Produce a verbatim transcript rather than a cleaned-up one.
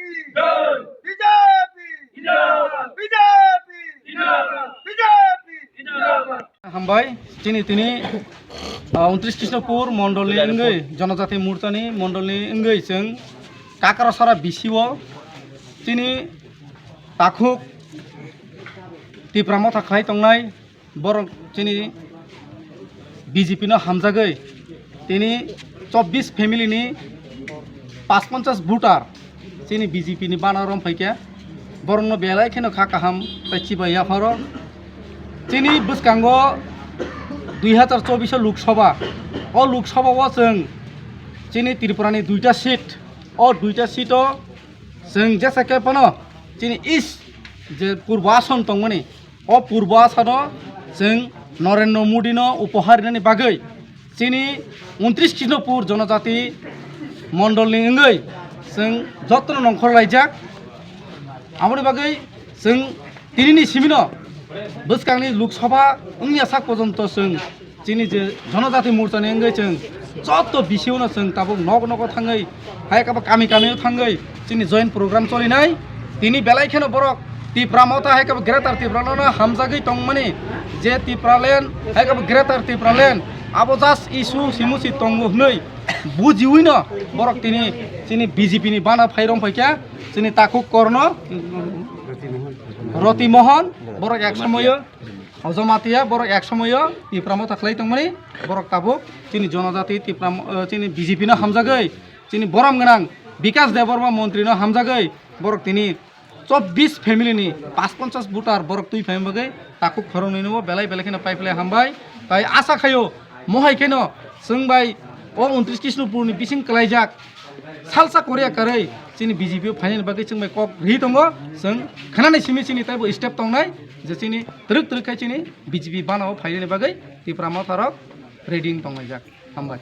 B J P! B J P! B J P! Hambai, chini tini, ah, untris Krishnapur mondolni wngwi, Jonojati Morchani mondolni wngwi chwng Kakrasara B C o chini takhuk Tipra Motha khlai tongnai borok chini B J P no hamjagwi tini chobbish family ni paanch ponchas voter chini B J P ni bana rom phaikha, borokno belai kheno kha kaham tei chibai yapharo. Chini bwskango dui hazar chobbish o Lok Sabha, o Lok Sabha o chwng chini Tripura ni duita seat, o duita seat o chwng jesa khe phano chini east je Purbo Ason tongmani, o Purbo Asano chwng Narendra Modi no upohar rinani bagwi chini untris Krishnapur Jonojati Mondolni wngwi chwng jotono nongkhor laijak. Aboni bagwi chwng tinini simino bwskangni Lok Sabha wngya sak porjonto chwng chini je Jonojati Morchani wngwi chwng joto B C o no chwng tabuk nok nogo thangwi, hai khe bo kami kami o thangwi chini joint program cholinai. Tini belai kheno borok Tipra Motha hai khe bo Greater Tipraland no hamjagwi tongmani, je Tipraland hai khe bo Greater Tipraland abo just issue simusi tongo hwnwi bujiwi no borok tini chini B J P ni bana phai rong phaikha chini takhuk Korno Roti Mohon, borok ek somoyo Jamatia, borok ek somoyo Tipra Motha khlai tongmani, borok tabuk chini Jonojati Tipra Mo-, eh, chini B J P no hamjagwi, chini borom gwnang Bikas Debbarma montri no hamjagwi, borok tini chobbish family ni paanch ponchas voter borok twi phaima bagwi takhuk khoroknwi no belai belai kheno pai phlai hambai. Tai asa khaio mohai kheno chwng bai o untris Krishnapur ni bising kwlaijak salsa Korea karwi chini B J P o phainani bagwi chwng bai kok rwi tongo. Chwng khanani simi chini taibo step tongnai je chini twrwk twrwk khai chini B J P bana o phainani bagwi Tipra Motha rok ready wng tonglaijak. Hambai.